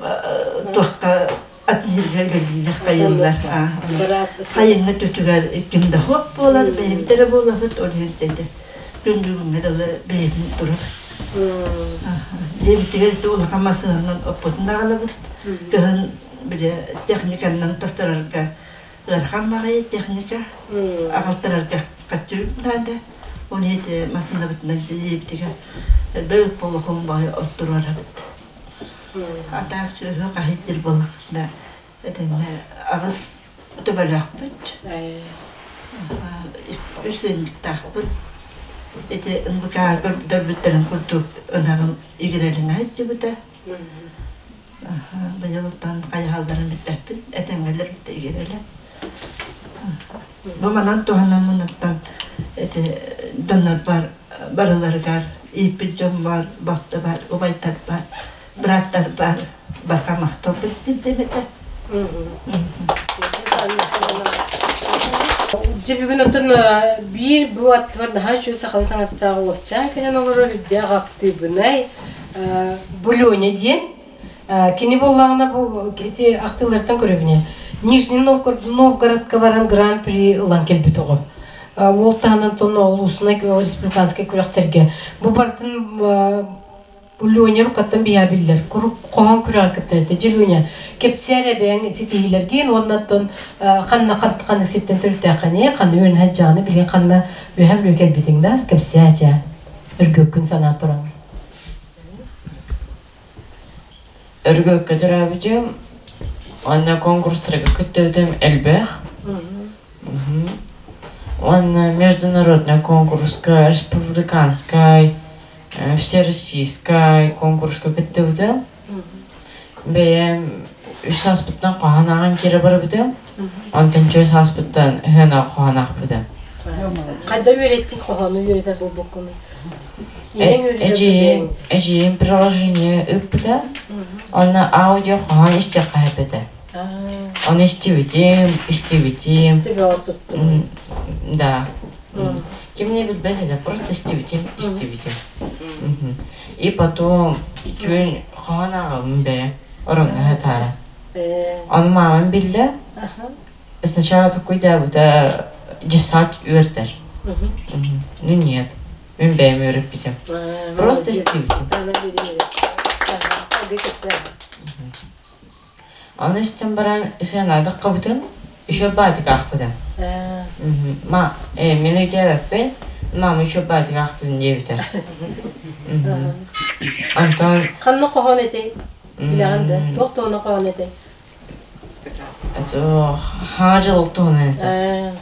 Туохха атыырга үлэлииллэр хайыллар хайыҥҥа түтүгэр ким да суох буолар бэйэбит эрэ буолабыт ол иһин дьэ күн бүгүҥҥэ дылы бэйэбин турар дьиэбитигэр ити улахан массыынанан оппутун аҕалабыт кыһын били техниканнан тастарарга ыарахан баҕайы техника аҕалтарарга хаччы наада ол иһин массыынабытынан дьиэбитигэр элбэх буолуохун баҕайы оттуруорабыт Атаах сүөһү хаһыйтыр буоллахпытына этэҥҥэ аҕыс төбөлөөхпүт, үс ыанньыктаахпыт. Ити НВК көрдөрбүттэрин курдук ынаҕым игирэлиҥэ сылдьыбыта. Быйылтан хайаһалларын билбэппин, этэҥҥэлэр бүтэ игирэлэр. Бу манан туһанаммыныттан ити донорбар барыларыгар ииппит дьон бар, балта бар, убайдар бар, бырааттар бар, барҕа махтал тирдим этэ. Дьэ бүгүн оттон биир бу аттыбар наһаа үчүгэй сахалыы таҥастаах уолчаан кэлэн олорор үрдээх актыыбынай Булёня диэн. Кини буоллаҕына бу ити ахтыылартан көрөбүнэ Нижний Новгородка баран гран-при ылан кэлбит оҕо. Уол таһынан тонна улуусунай республиканскай күрэхтэргэ. Бу барытын Леня рукаттан биһа биллэр. Курук хоһоон күрэҕэр кыттар этэ. Дьэ Леня, кэпсээр эбээҥ ситиһиилэргин уоннаттан ханна ханнык сиртэн төрүттээххиний, ханна үөрэнэ сылдьаҕыный, билигин ханна үөһэ бүлүү кэлбитиҥ да, кэпсээ дьэ. Өргөккүн санаа туран. Өргөккө төрөөбүтүм уонна конкурстарга кыттыбытым элбэх. Уонна международный конкурска, республиканскай, всероссийскай конкурска кыттыбытым. Бэйэм үс сааспыттан хоһоон ааҕан киирэ барбытым. Онтон түөрт сааспыттан ыһыанаах хоһоон аахпытым. Хайда үөрэттиҥ хоһоону үөрэтэр буолбуккунуй? Эдьиийим, эдьиийим приложение ыыппыта. Онно аудио хоһоон истиэххэ сөп Ону истибитим, истибитим. Да. Ким не билбэт этэ, просто истибитим, истибитим. И потом түүн хоһоон ааҕабын бэйэ, ороҥҥо сытаара. Ону маамам биллэ. Сначала такой-да десант үөрдэр. Ну нет, мин бэйэм үөрэппитим. Просто истибитим. Аны истэн баран сыанаадаххабытын еще баатык аахпытым. Ма, мин өйдөөбөппүн, мама еще баатык аахпытын диэбитэ. Антон Ханна хоһоон этэй? Билэҕин да? Туох туһуна хоһоон этэй? Хаҥа дьыл туһунан этэ.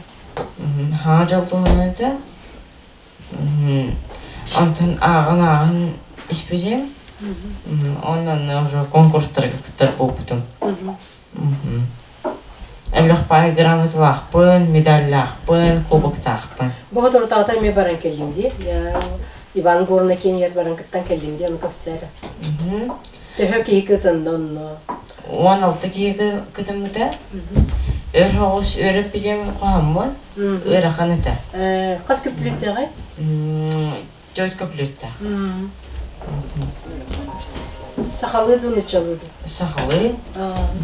Хаҥа дьыл туһунан этэ. Онтон ааҕан-ааҕан испитим. Онон уже конкурстарга кыттар буолбутум. Элбэх паай грамоталаахпын, медаллаахпын, кубоктаахпын. Бу соторутааҕыта эмиэ баран кэллим дии. Иван Горна киинигэр баран кыттан кэллим дии, ону кэпсээр. Төһө киһи кытынна онно? 16 киһи кытыммыта. Өр соҕус үөрэппитим хоһоммун, ыарахан этэ. Хас көпүлүттэҕэй? Төрт көпүлүттээх. Сахалыы дуу, нуччалыы дуу? Сахалыы.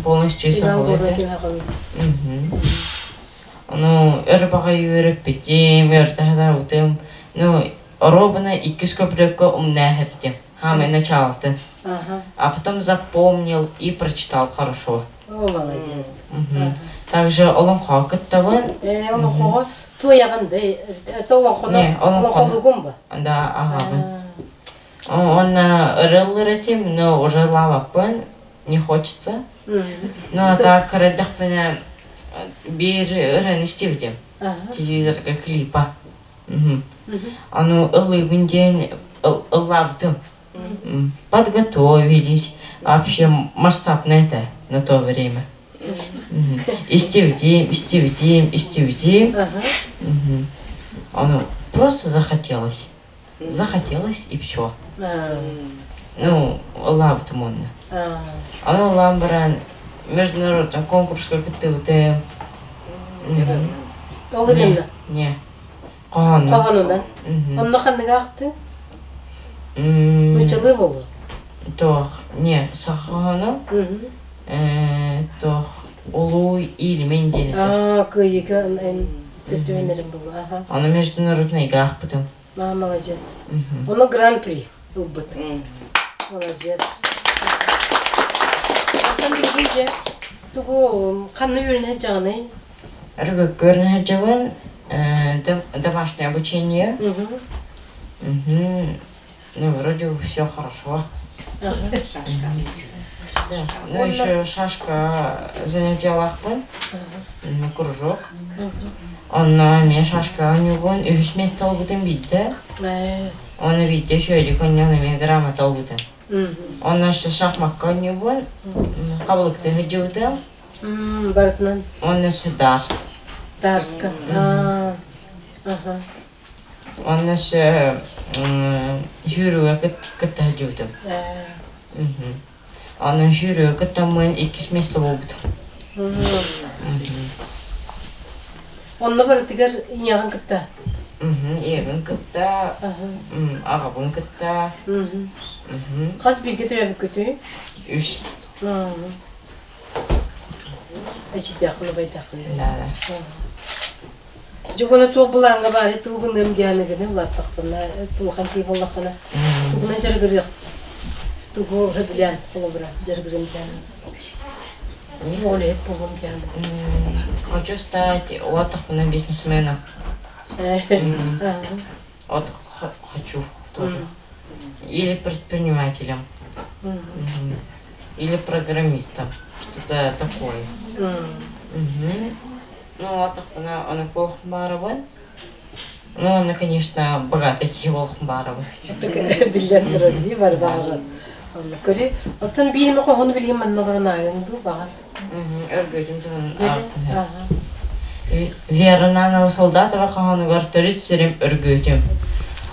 Полностью сахалыы этэ. Ну, өр баҕайы үөрэппитим, үөрэтэ Ну, оруобуна иккис көпүлүөккэ умнааһыртым. Самое начало-то. А потом запомнил и прочитал хорошо. О, молодец. Также олоҥхо кыттабын. Э, олоҥхоҕо туойаҕын да, это олоҥхону олоҥхолугум ба? Да, ааҕабын. Онно ырыллыр этим, но уже лаваппын, не хочется. Ну, а так көрөдөхпүнэ биир ырыаны истибитим. Телевизорга клипа. Ону ыллыыбын диэн ыллаабытым. Подготовились. Вообще масштабно это на то время. Истибитим, истибитим, истибитим. Ону просто захотелось. Захотелось и все. Ну, ыллаабытым онно. Аны ыллаан баран международный конкурска кыттыбытым. Ол ырыаны? Не. Хоһоонунан. Хоһоонунан. Онно ханныгы аахтыҥ? Нууччалыы буолуо. Туох, не, саха хоһоону. Туох, улуу иилимин диэн этэ. Аа, кыайыыга эн сөптөөннөрүн булла. Аха. Ону международныйга аахпытым. Аа, молодец. Ону гран-при ылбыт. Молодец. Оттон билигин дьэ тугу ханна үөрэнэ сылдьаҕыный? Өргөккө үөрэнэ сылдьабын. Домашнее обучение. Ну, вроде все хорошо. Ну, еще шашка занятиялаахпын, кружок. Онно эмиэ шашка оонньуубун, үһүс миэстэ ылбытым биирдэ. Оны биирдэ үчүгэйдик оонньоон эмиэ грамота ылбытым. Онно өссө шахмакка оонньуубун, хабылыктыы сылдьыбытым. Барытынан? Онно өссө дарт. Дарска. Аха. Онно өссө сүүрүүгэ кытта сылдьыбытым. Онно сүүрүүгэ кыттаммын иккис миэстэ буолбутум. Онно барытыгар ийэҕин кытта? Ийэбин кытта, аҕабын кытта. Хас бииргэ төрөөбүккүтүй? Үс. Эчийдэххин, убайдааххын. Да, да. Дьэ уонна туох былааҥҥа баарый тугу гыныам дианыгыны улааттахпына улахан киһи буоллаххына тугунан дьарыгырыах тугу сөбүлээн холобура дьарыгырыам диэн үлэһит буолуом диэн Хочу стать улааттахпына бизнесменом. Вот хочу тоже. Или предпринимателем. Или программистом. Что-то такое. Ну, улааттахпына аны Баарабын. Ну, она, конечно, богатый киһи Баарабын. Биллэн турар дии бар баҕар. Көрү, оттон биир эмэ хоһоону билигин манна олорон ааҕыҥ дуу баҕар. Өргөтүм туһун Вера Нанова Солдатова хоһоонугар төрүт сирим өргүөтүм.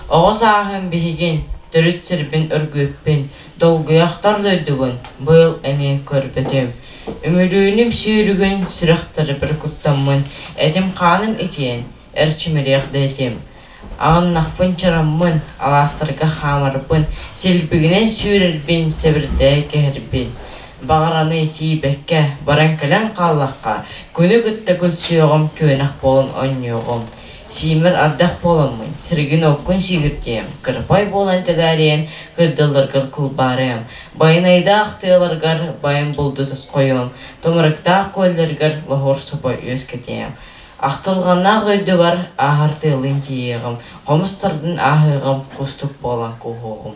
Оҕо сааһым биһигин, төрүт сирбин өргүөппүн, долгуйахтар дойдубун быйыл эмиэ көрбөтүм. Үмүрүүнүм сүүрүгүн сүрэхтэрбэр куттаммын, этим-хааным итийэн, эрчимириэх да этим. Аҕыннахпын чараммын, алаастарга хаамарбын, силбигинэн сүүрэрбин, сэбирдэҕи кэһэрбин. Баҕараны тиийбэккэ, баран кэлэн хааллахха, күнү кытта күлсүөҕүм, күөнэх буолан оонньуоҕум. Сиимэр ардах буоламмын, сиргин-оккун сиигирдиэм, кырпай буолан тэлээриэм, кырдалларгар кылбаарыам, байанайдаах тыаларгар байан булду тосхойуом, тумарыктаах күөллэргэр лоһуор собо үөскэтиэм. Ахтылҕаннаах дойдубар ааһар тыалын тиийиэҕим, хомус тардан ааһыаҕым, кустук буолан кууһуоҕум.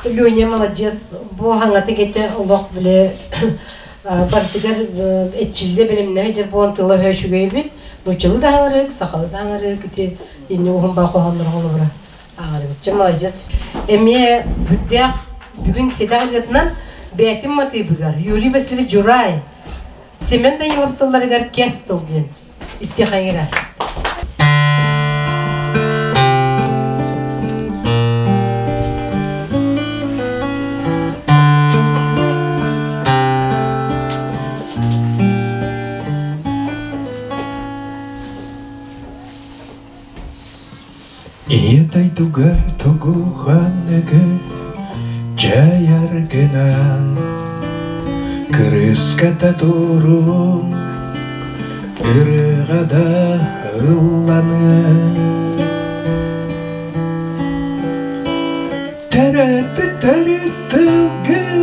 Леня маладьыас, бу хаҥатык этэ олох бile бардыгар эччиллэ билимнэһи дьэр буолан тыла өһө үчүгэйбит. Нууччалыы да аҥарык, сахалыы да аҥарык ити инни уһун баа хоһооннор холобура ааҕарыбыт. Чэ маладьыас. Эмиэ бүддээх бүгүн ситэ ырыатынан бээтин матыыбыгар Юрий Васильевич Журай Семен Данилов тылларыгар кэс тыл диэн истиэхэҥирэ. Ийэ дойдугар тугу ханныгы дьайаргынан Кырыска да туруҥ, ырыаҕа да ылланыаҥ. Төрөппүт төрүт тылгын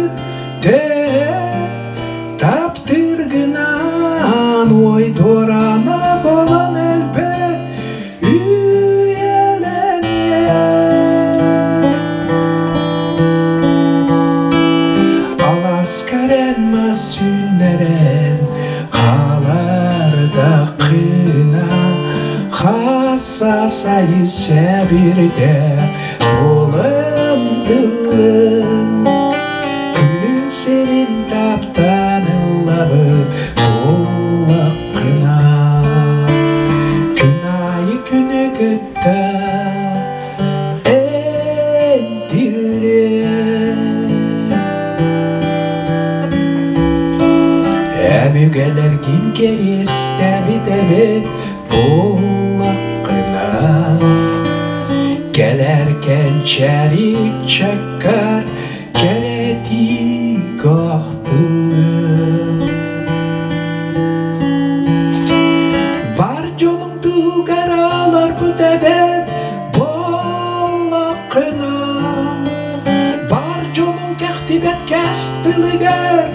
таптыыргынан ой дуораана буолан өлбөт Аласкарен мас үүннэрэн хаалардаххына хаса сайы сэбирдэ буолан тыллын күнүн сирин таптаан ыллабыт буоллаххына Күн аайы күнү кытта этиллиэ Өбүгэлэргин кэриэстэбит эбит буоллаххына Кэлэр кэнчээри чаккар кэрэтии көхтүллүм Бар дьонум тугар олорбут эбэт буоллаххына Бар дьонум кэхтибэт кэс тылыгар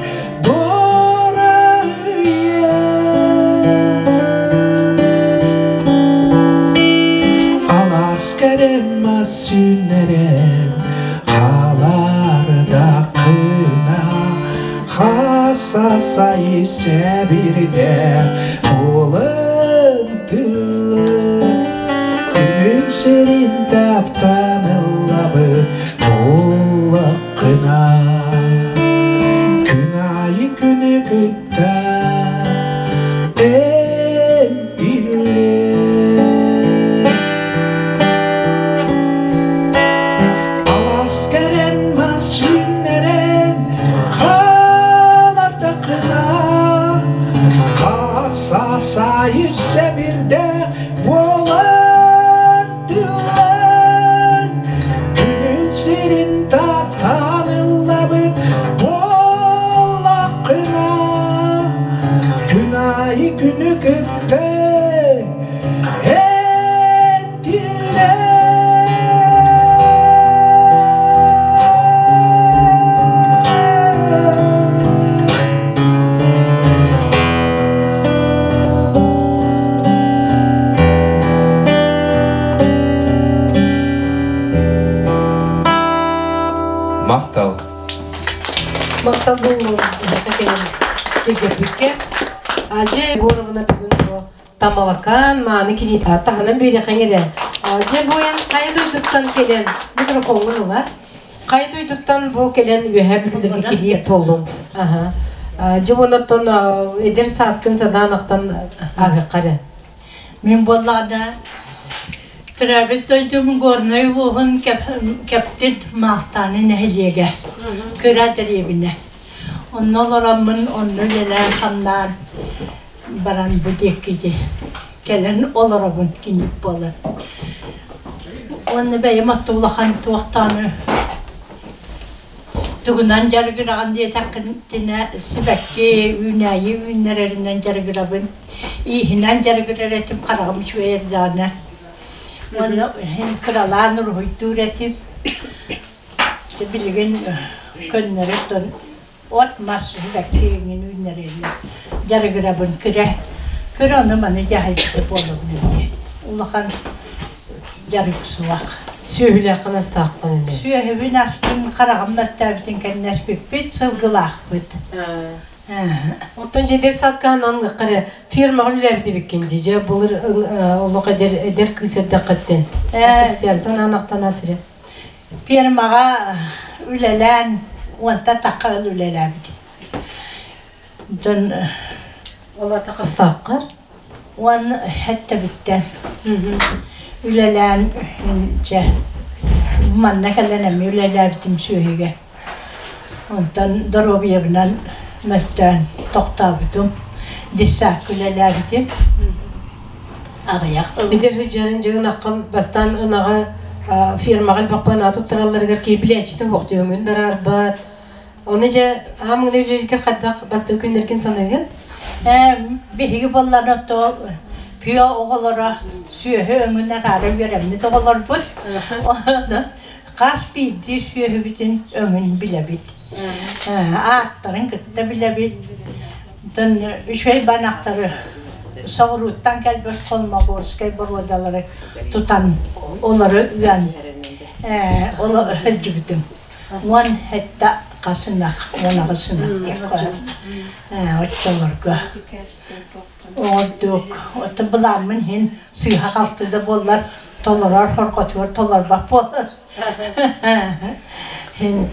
Алаас кэрэн мас үүннэрэн хаалардаххына хаса сайы сэбирдэх буолан тылын күнүн сирин таптан ыллабыт буоллаххына күн аайы күнү кытта Алаас кэрэн мас үүннэрэн хаалардаххына хаса сайы сэбирдэх буолан тыллан күнүн сирин таптаан ыллабыт буоллаххына күн аайы күнү кытта Махтал. Махтал буолуо кэлэн Ажы Егоровна бүгүн бу Тамалакаан мааны кини таһынан биэриэххэ эрэ. Дьэ бу эн хайа дойдуттан кэлэн микрофоҥҥун ылар. Хайа дойдуттан бу кэлэн үөһэ бүллэргэ килиэп буоллуҥ. Аха. Дьэ оннуттан эдэр сааскын санаан ахтан ааһыахха эрэ. Мин буоллаҕына төрөөбүт дойдум Горнай улууһун Кэптин Маалтааны нэһилиэгэ кыра дэриэбинэ. Онно олороммун онно үлэлээн-хамнаан баран бу диэки кэлэн олоробун киник буолан. Уонна бэйэм отто улахан туохтааны тугунан дьарыгыраҕын диэтэххинэ сибэкки үүнээйи үүннэрэринэн дьарыгырабын. Ииһинэн дьарыгырар этим, хараҕым үчүгэй эрдэҕинэ. Уонна иһин кыралаан уруһуйдуур этим. Билигин көннөрү оттон от-мас бэксиэҥин үүннэрэллэр. Дьарыгырабын кыра. Кыра ону-маны дьаһайбыта буолабын эмиэ. Улахан дьарык суох. Сүөһүлээххин астааххын эмиэ. Сүөһүбүн аспын хараҕым мөлтөөбүтүн кэннэ эспиппит, сылгылаахпыт. Оттон дьэдэр сааскаһан анныхха эрэ фермаҕа үлэлээбит эбиккин дии. Дьэ былыр олох эдэр эдэр кыыс эрдэххиттэн. Кэпсээн санаан ахтан сире. Фермаҕа үлэлээн уонта тахха ыл үлэлээбитим. Онтон Ол ата хастааххар? Уон эттэбиттэн үлэлээн чэ манна кэлэн эмиэ үлэлээбитим сүөһүгэ. Онтон доруобуйабынан мөлтөөн тохтообутум. Десакка үлэлээбитим. Аҕыйах Эдэр сыдьаан дьыгын аххын бастаан ынаҕы фермаҕа элбэхпэ ынаа туттаралларыгар киһи билээччитэ суох өҥүн дараарбат. Оны дьэ аамыгына үлэлииргэр хайдах бастакы күннэргин саныыгын? Биһиги буоллар то тыа оҕолоро сүөһү өҥүн араара үөрэммит оҕолорбут. Хас биирдии сүөһүбүтүн өҥүн билэбит. Ааттарын кытта билэбит. Оттон үчүгэй банахтары соҕурууттан кэлбит холмогорскай боруодалары тутан олору ыан оло сылдьыбытым. 17 хас ынах, 18 ынах диэххэ оччолорго. Оҕордук, оттон былааммын иһин сыыһа-халты да буоллар толорор хорҕотугар толорбот буолар. Һин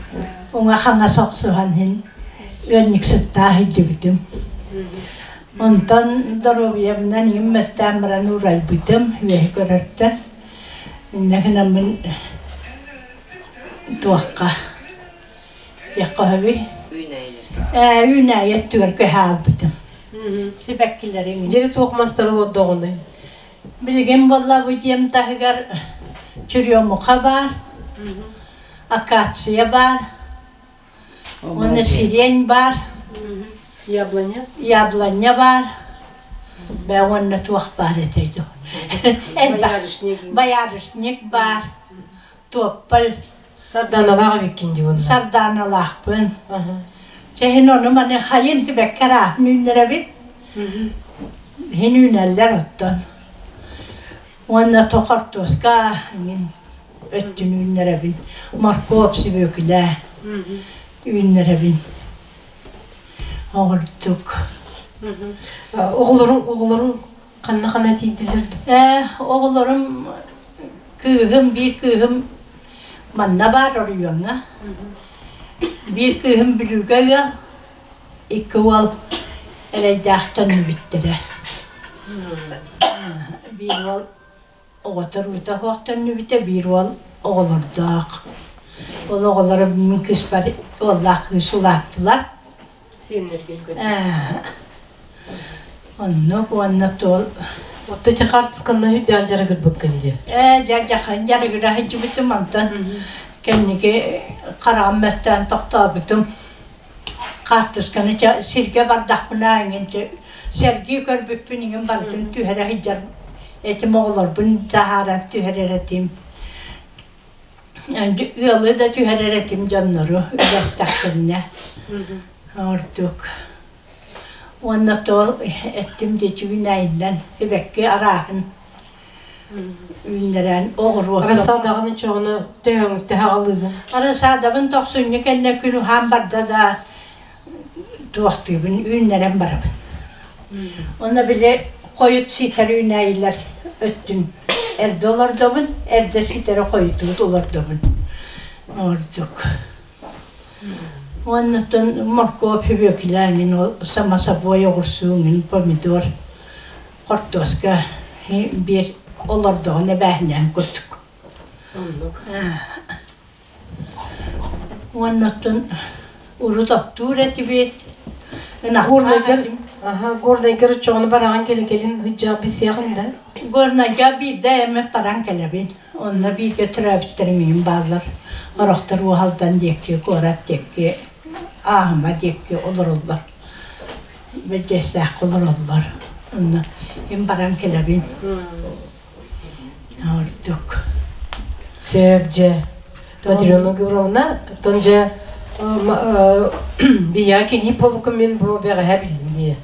уҥа-хаҥас охсуһан иһин ыанньыксыттаах илдьибитим. Онтон доруобуйабынан ийэм мөлтөөн баран уурайбытым үөһү көрөртөн. Иннэ гынаммын туохха диэххэ сөбүй? Ээ, үүнээйи өттүгэр көһө аалбытым. Сибэккилэриҥ. Дьири туох мастары олордоҕунуй? Билигин буолла бу дьиэм таһыгар черемуха баар, акация баар, уонна сирень баар, Яблоня? Яблоня баар, бээ уонна туох баар этэй дуо? Боярышник. Боярышник баар, туоппал. Сарданалаах эбиккин дии уонна. Сарданалаахпын. Чэһин ону маны хайын тибэккэ арааһын үүннэрэбит. Иһин үүнэллэр оттон. Уонна то хортуоска иҥин өттүн үүннэрэбин. Моркуоп, сүбүөкүлэ үүннэрэбин. Оҕурдук. Оҕолоруҥ оҕолоруҥ ханна ханна тиийдилэр? Ээ, оҕолорум кыыһым, биир кыыһым манна баар оройуоҥҥа. Биир кыыһым Бүлүүгэ ыал, икки уол эрэйдээх төннүбүттэрэ. Биир уол оҕото уруута суох төннүбүтэ, биир уол оҕолордоох. Ол оҕолоро мин кыыспар уоллаах кыыс улааттылар. Сиэннэргин көрдүм. Оннук уонна туол Отто ити хартысканна үрдээн дьарыгырбыккын дии. Ээ, дьэ, дьахан дьарыгыра сылдьыбытым, онтон кэнники хараҕым мөлтөөн тохтообутум. Хаартысканы сиргэ бардахпына эҥин сэргии көрбүппүн иҥин барытын түһэрэ сылдьар этим оҕолорбун таһааран түһэрэр этим. Ыалы да түһэрэр этим дьоннору үлэстэхпинэ ордук. Уонна тоол эттим диэки үүнээйиннэн эбэкки арааһын үүннэрэн оҕуруот. Рассадаҕын чоҕуну төһөҥүттэ хаҕалыыгын? Рассадабын тохсунньу кэннэ күн уһаан барда да туохтуубун үүннэрэн барабын. Онно били хойут ситэр үүнээйилэр өттүн эрдэ олордобун, эрдэ ситэри хойутуут олордобун. Ордук. Уоннаттан моркуоп, сүбүөкүлэ эҥин ол само собой оҕурсуу эҥин, помидор, хортуоска биир олордоҕун эбээһинэһин курдук. Оннук. Уоннаттан урут оттуур этибит. Горнайгар, аха, Горнайгар оччоҕуна бараҕын кэлин кэлин ыдьаах бисиэҕин да? Горнайга биирдэ эмэ баран кэлэбин. Онно бииргэ төрөөбүттэрим иһин бааллар. Орохтор Уоһалдан диэки, куорат диэки, Ааһыма диэки олороллор. Бэрдьиэстээххэ олороллор. Онно им баран кэлэбин. Ордук. Сөп дьэ. Матрена Гавриловна, оттон дьэ бия кини полукум мин бу бэҕэһээ биллим дии.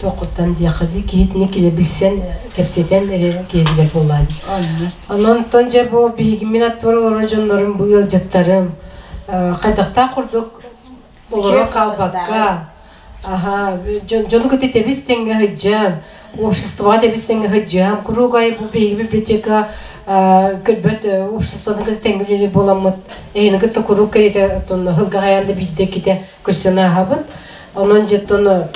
Туоххуттан диэххэ дии киһитини килэ билсэн кэпсэтэн эрэ киһи билэр буоллаа дии. Онон оттон дьэ бу биһиги мин аттыбар олорор дьоннорум бу ыалдьыттарым хайдахтаах курдук олоро хаалбакка Аха, дьону кытта тэбис тэҥҥэ сылдьан, обществоҕа тэбис тэҥҥэ сылдьыһан, куруук аайы бу биһиги библиотека көрбөт обществоны кытта тэҥҥэ үлэлиир буоламмыт, эһини кытта куруук кэриэтэ оттон сылга хайаан да биирдэ иккитэ көстөн ааһабыт. Онон дьэ оттон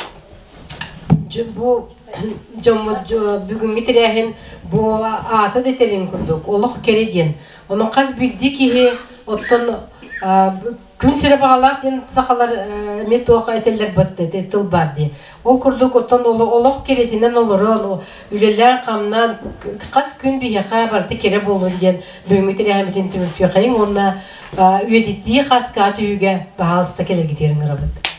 бу дьоммут бүгүҥҥү тэрээһин бу аата да этэрин курдук олох кэрэ диэн. Онон хас биирдии киһи оттон Күн сирэ баҕалаах диэн сахалар эмиэ туох этэллэр бат тыл баар дии. Ол курдук оттон олох кэрэтинэн олорон, үлэлээн-хамнаан хас күн биһиэхэ барыта кэрэ буоллун диэн бүгүҥҥү тэрээһиммитин түмүктүөххэйиҥ уонна үйэтитии хацкаа түһүүгэ баһаалыста кэлэргитигэр ыҥырабыт.